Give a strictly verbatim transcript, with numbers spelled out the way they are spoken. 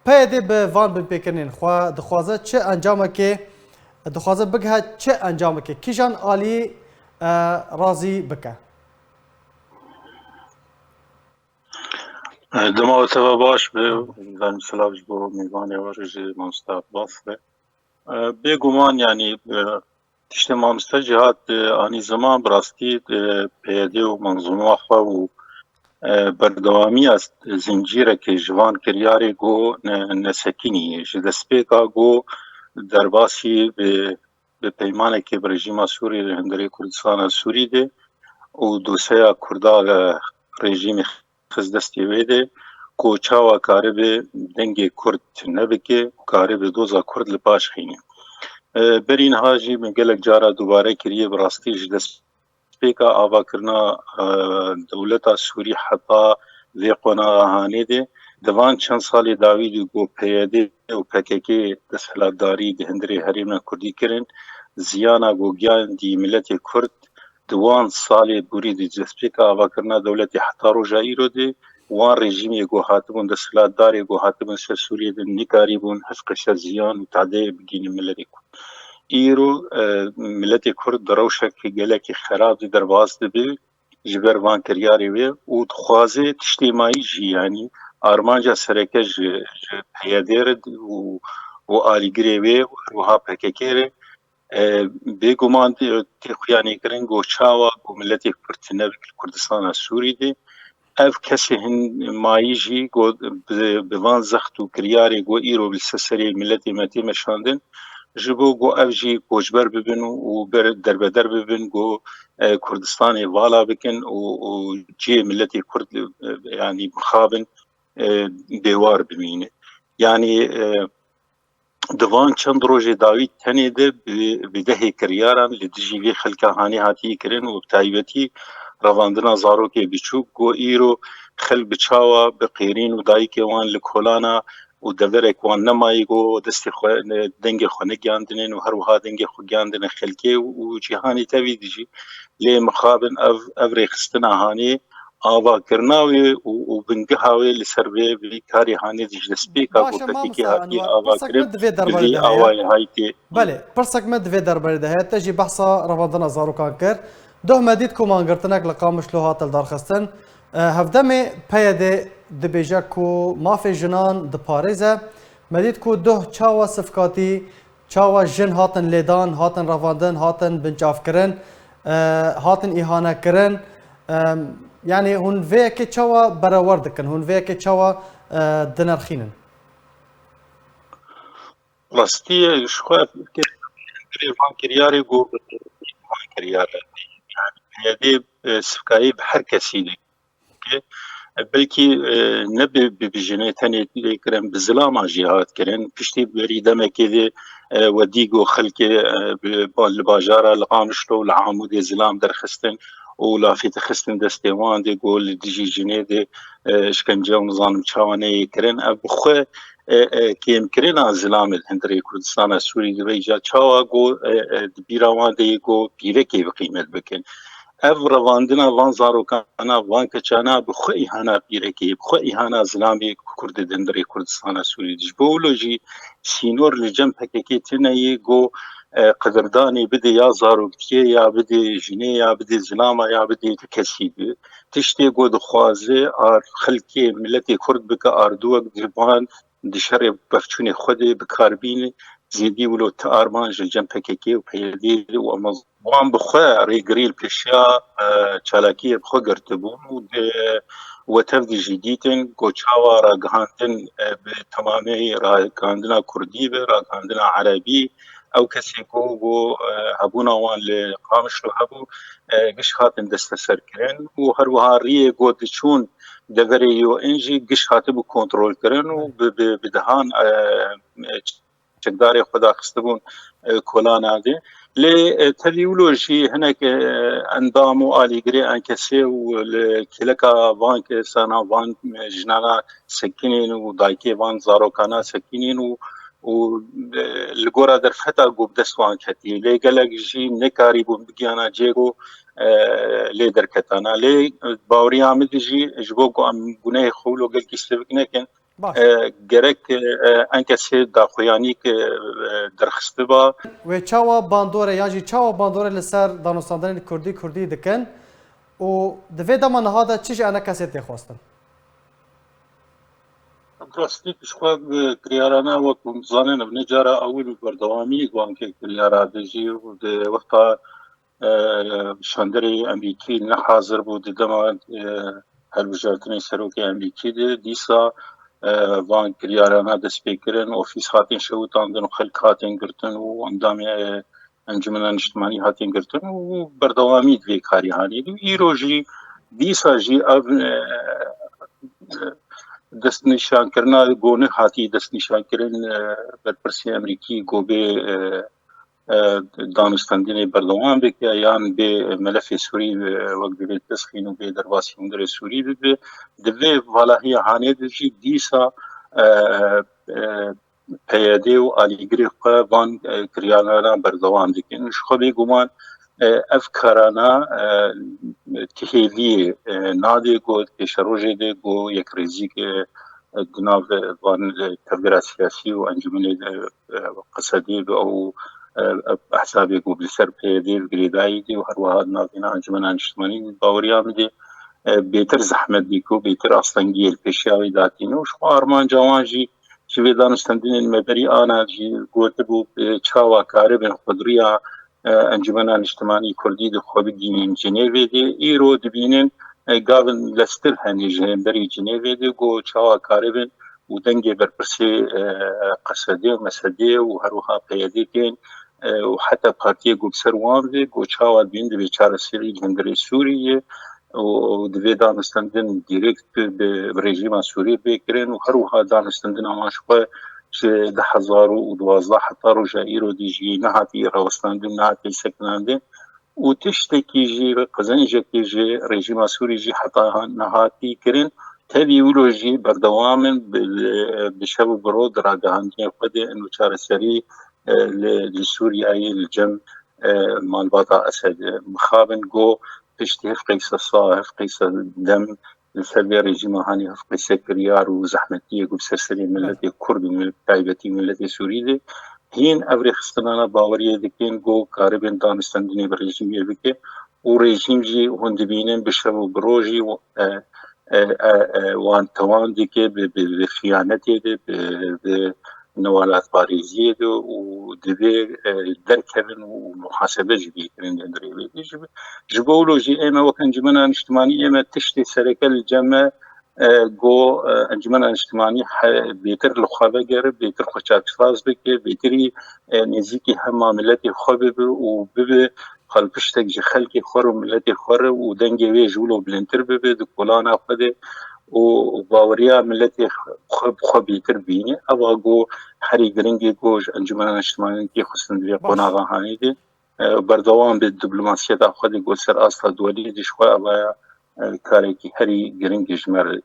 P Y D bi van binpêkirinên xwe dixwaze çi encamekê, dixwaze bigihe çi encamekê, kîjan alî, e, razî bike? Dema we teva baş be, zanim silav ji bo mêvanê we re, ji mamoste Abbas re. E, bêguman, yanî, e, tiştê mamoste jî hat, e, anî ziman, bi rastî, e, P Y D û menzûma xwe û, e, berdewamiya zincîrekê ji van kiryarê ku ne-, nesekinî, ji destpêka ku derbasî bi, bi peymanekê bi rejîma Sûriyê li hundirê Kurdistana Sûrî de û doseya Kurda, e, rejîmê xist destê wê de ku çawa karibe dengê Kurd tune bike û karibe doza Kurd li paş xîne. E, berî niha jî min gelek cara dubare kiriye, bi rastî ji destpêka avakirina, e, dewleta Sûrî heta vê qonaxa hanê de, di van çend salê dawî de ku P Y D û P K K desthilatdarî di hundirê herêma Kurdî kirin, ziyana ku giyandî miletê Kurd di wan salê borî di destpêka avakirina dewletê heta roja îro de wan rejîmê ku hatibûn, desthilatdarê ku hatibûn ser Sûriyê de nikarîbûn hevqe şer ziyan û tadeyê bigihînin miletê Kurd. Îro, e, miletê Kurd di rewşeke gelekî xerab de derbas dibe ji ber van kiryarê wê û dixwaze tiştê mayî jî, yanî armanca sereke ji, ji P Y D re û, û alîgirê wê û her wiha P K K re, e, bêguman tê, tê xuyanîkirin ku çawa ku miletê Kurd tune bike li Kurdistana Sûrî de. Ev kesê hin mayî jî ku bi, bi van zext û kiryarê ku îro li ser serê miletê me tê meşandin, ji bo ku ev jî koçber bibin û, û ber, derbeder bibin ku, e, Kurdistanê vala bikin û, û cihê miletê Kurd, e, yanî mixabin, e, bêwar bimîne. Yanî, e, di van çend rojê dawî tenê de bi, bi dehê kiryaran li dijî vê xelka hanê hatiye kirin û bi taybetî revandina zarokê biçûk, ku îro xelk bi çawa bi qêrîn û dayikê wan li kolana û deverek wan nemayî, ku destê xwe, dengê xwe negiyandinên û her wiha dengê xwe giyandine xelkê û, û cîhanê tevî dijî. Lê mixabin ev, ev rêxistina hanê, avakirina wê û, û bingeha wê li ser vê, vê karê hanê de ji destpêka ku P K K hatiye avakirin, bi vê awayê haytê. Belê, pirsek me di vê derbarê de heye. Te jî behsa revandina zarokan kir. Doh me dît ku mangirtinek li Qamişlo hate lidarxistin. E, hevdemê P Y D dibêje ku mafê jinan diparêze. Me dît ku doh çawa sifkatî, çawa jin hatin lêdan, hatin revandin, hatin binçavkirin, e, hatin îhanekirin. E, yanî hûn vê yekê çawa berewer dikin, hûn vê yekê çawa, e, dinerxînin? Rastî ye, ji xwe fikir van kiryarê ku van kiryarê. Yanî P Y D, e, sifkayî bi her kesî de. Belkî, e, ne bi, bi, bi jinê tenê lê kirin, bi zilama jî hat kirin. Piştî berî demekê de, e, we dî ku xelkê, e, bi, ba-, li bajara, li Qamişlo û li Amûdê zilam derxistin û lafê dixistin destê wan de ku li dijî jinê de, e, işkence û nizanim çawa neyê kirin. Ev bi xwe, e, e, kêmkirina zilamê li hundirê Kurdistana Sûrî de vêca çawa ku, e, e, di bîra wan de yê ku pîrekê bi qîmet bikin. Ev revandina van zarokana, van keçana bi xwe îhana pîrekê, bi xwe îhana zilamê Kurdê di hundirê Kurdistana Sûrî de. Ji bo wilo jî sînor li cem P K K tune yê ku, e, qidirdanê bide ya zaroktiyê, ya bide jinê, ya bide zilama, ya bide kesî de. Tiştê ku dixwaze ar xelkê, miletê Kurd bike arduwek di van di şerê pevçûnê xwe de bi kar bîne, zêdî wilo ti armanc li cem P K K û P Y D û em wan bi xwe rêgirî li pêşiya, e, çalakiyê bi xwe girtibûn û di we tev de jî dîtin ku çawa ragihandin, e, bi temamî ragihandina kurdî be, ragihandina erebî, ew kesê ku, ku, e, hebûna wan li Qamişlo hebû, e, giş hatin desteserkirin û her wiha riyê ku diçûn deverê U N jî giş hatibû kontrolkirin û bi, bi, bi dehan, e, e, çekdarê xwe daxistibûn, e, kolana de. Lê, e, tevî wilo jî hinek, e, endam û alîgirê enkesê û li kêleka van kesana, van, e, jinana sekinên û dayikê van zarokana sekinên û, û, e, li gora derfeta ku bi dest wan ketiye. Lê gelek jî nekarîbûn bigiyana cê ku, e, lê derketana. Lê, e, baweriya min de jî ji bo ku em gunehê xwe wilo gelkî sivik nekin, Baş. E, gerek e, enkesê daxuyanî ke e, derxistiba. Wê çawa bandore yan jî çawa bandore li ser danûstandinên kurdî kurdî dikin û di vê dema niha de çi ji enekesê tê xwestin? Rastî ji xwe bi kiryarana wek hûn dizanin ev ne cara ewil û berdewamî wan ke kiryara de jî û di wexta e, şanderê Emerîkî ne hazir bû di dema e, helbijartinê serokê Emerîkî de dîsa e, van kiryarana dest pê kirin, ofîs hatin şewitandin û xelk hatin girtin û endamê e, Encumena Niştimanî hatin girtin û berdewamî di vê karî hanê dî. Îro jî dîsa jî ev e, destnîşankirina go nehatî destnîşankirin e, berpirsê Emerîkî go bê e, e, danûstendinê berdewam bike yan bê melefê Sûrî e, wek divê tesxîn û bê derbasî hundirê Sûrî bibe. Di vê valahiya hanê de jî dîsa e, e, P Y D û alîgirê xwe van e, kiryarana berdewam dikin. Ji xwe bêguman e, ev karana e, ti hêviyê e, nadê ku pêşerojê de ku yekrêzî ke e, di nav e, van e, tevgera siyasî û encûmenê de e, qise dê bi ew e, e, ehzabê ku bi ser P Y D ve girêdayî dê û her wiha di navbêna Encûmena Niştimanî de baweriya min dê e, bêtir zehmet bî ku bêtir astengiyê li pêşiya wê datîne û ji xwe armanca wan jî ji vê danûstendinên me berî ana jî gotibû e, çawa karibin xwediriya e, Encûmena Niştimanî Kurdî di xwe bigihînin Cinêvê de. Îro dibînin e, gavin lestir henê ji hemberî Cinêvê de ku çawa karibin û dengê berpirsê e, Qesedê û Mesedê û her wiha P Y D tên e, û heta partiyê ku bi ser wan ve ku çawa dibîn divê çareserî li hundirê Sûriyê û divê danûstendin dirêkt bi rejîma Sûriyê bê kirin û her wiha danûstendina wan ji xwe ji du hezar û duwazdeh heta roja îro dî jî nehatî rawestandin, nehatî sekinandin û tiştekî jî, qezencekê ji rejîma Sûrî jî heta niha tî kirin. Tevî wilo jî berdewam in bi, bi şev û bi roj di ragihandinê xwe de in û çareserî e, li, li Sûriyeyê li cem e, malbata Esed e, mixabin ku piştî hevqeysa sal, hevqeysa dem li ser vê rejîma hanê hevqeysa kiryar û zehmetiyê ku bi ser serê miletê Kurd û bi taybetî miletê Sûrî de hîn ev rêxistinana baweriyê dikin ku karibin danûstendinê bi rejîmê bike û rejîm jî hûn dibînin bi şev û bi rojî e, e, e, e, wan tewan dike bi, bi, bi xiyanetê de, bi, bi newelatparêziyê de û divê e, derkevin û muhasebe jî bê kirin di hundirê wê de. Ji, ji bo wilo jî ême wek Encûmena Niştimanî ême tiştê sereke li cem me e, go e, Encûmena Niştimanî he, bêtir li xwe vegere, bêtir xwe çaksaz bike, bêtirî e, nêzîkî hema miletê xwe bibe û bibe palpiştek ji xelkê xwe re û miletê xwe re û dengê wê ji wilo bilindtir bibe di kolana xwe de û baweriya miletê xwe bi xwe bêtir bîne. Eva ku herî giring e ku ji Encûmena Niştimanî tê xwestin di vê Baş. qonaxa hanê de e, berdewam be diplomasiyeta xwe de ku ser asta duwelî de ji xwe eva e, karekî herî giring e ji me re.